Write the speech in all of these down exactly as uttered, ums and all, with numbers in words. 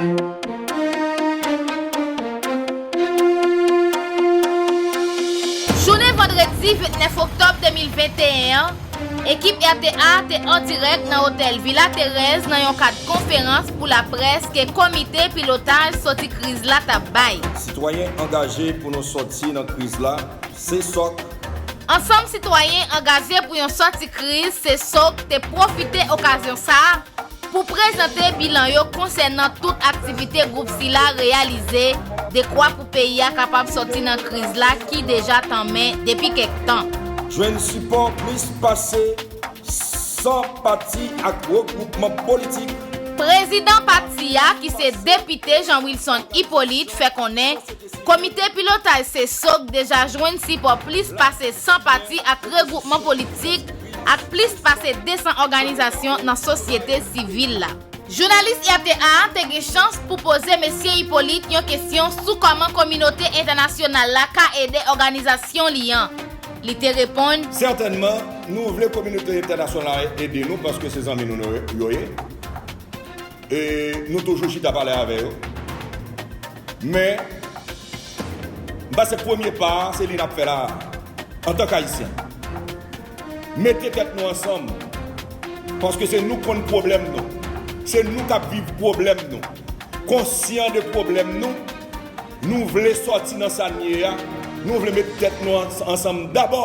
Jounen vandredi vennèf oktòb de mil venteyen an, ekip R T A te an dirèk nan otèl Villa Thérèse nan yon kad konferans pou laprès ke komite pilotaj soti kriz la t ap bay. Sitwayen angaje pou nou sòti nan kriz la, se sòk. Ansanm sitwayen angaje pou yon sòti kriz, se sòk, te pwofite okazyon sa a pou prezante bilan yo konsènan tout aktivite gwoup sila reyalize, dekwa pou peyi a kapab sòti nan kriz la ki deja tanmen depi kèk tan. Jwenn sipò plis pase san pati ak regwoupman politik. Prezidan pati a, ki se depite Jean Wilson Hyppolite, fè konnen komite pilotaj se sòk deja jwenn sipò plis pase san pati ak regwoupman politik ak plis pase de san òganizasyon nan sosyete sivil la. Jounalis R T A te gen chans pou poze mesye Hyppolite yon kesyon sou kòman kominote entènasyonal la ka ede òganizasyon li an. Li te reponn: Sètènman, nou vle kominote entènasyonal la ede nou paske se zanmi nou yo ye. E nou toujou chita pale avè yo. Men, m panse premye pa a, se li n ap fè la a, antank Ayisyen. Mete tèt nou ansanm, paske se nou k konn pwoblèm nou. Se nou k ap viv pwoblèm nou. Konsyan de pwoblèm nou, nou vle sòti nan sa n ye a, nou vle met tèt nou ans-, ansanm dabò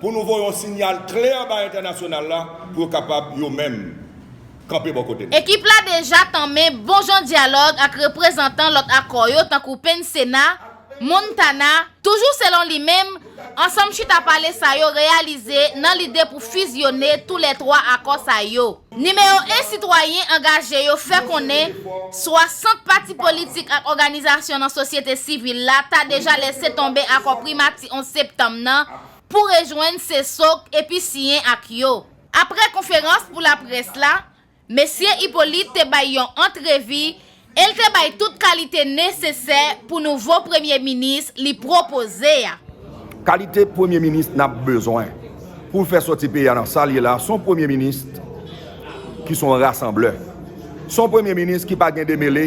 pou nou voye yon siyal klè bay entènasyonal la pou yo kapab, yo menm, kanpe bò kote nou. Ekip la deja tanmen bon jan dyalòg ak reprezantan lòt akò yo, tankou PEN-SENA, Montana, toujou selon li menm, ansanm chita pale sa yo reyalize nan lide pou fizyone toulètwa akò sa yo. Nimewo en sitwayen angaje yo fè konnen swasant pati politik ak òganizasyon nan sosyete sivil la ta deja lese tonbe akò primati onz septanm nan pou rejwenn se sòk epi siyen ak yo. Apre konferans pou laprès la, mesye Hyppolite te bay yon antrevi e l te bay tout kalite nesesè pou nouvo premye minis li pwopoze a. Kalite premye minis n ap bezwen pou l fè sòti peyi a nan sa l ye la, se yon premye minis ki se yon rasanblè. Se yon premye minis ki pa gen demele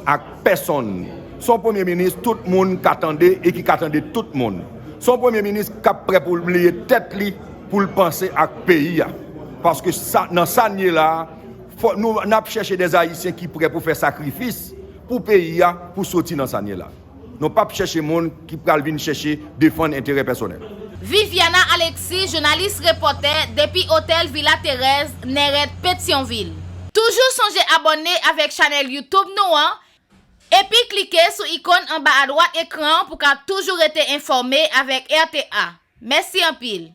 ak pèsonn. Se yon premye minis tout moun ka tande e ki ka tande tout moun. Se yon premye minis k ap prè pou l bliye tèt li, pou l panse ak peyi a. Paske sa, nan sa n ye la a, fò nou, n ap chèche dè Ayisyen ki prè pou fè sakrifis pou peyi a, pou soti nan sa n ye la. Nou p ap chèche moun ki pral vin chèche defann enterè pèsonèl. Viviana Alexis, jounalis repòtè depi otèl Villa Thérèse, Nèrèt, Petyonvil. Toujou sonje abòne avèk chanèl YouTube nou an, epi klike sou ikòn anba adwat ekran an pou ka toujou rete enfòme avèk R T A. Mèsi anpil.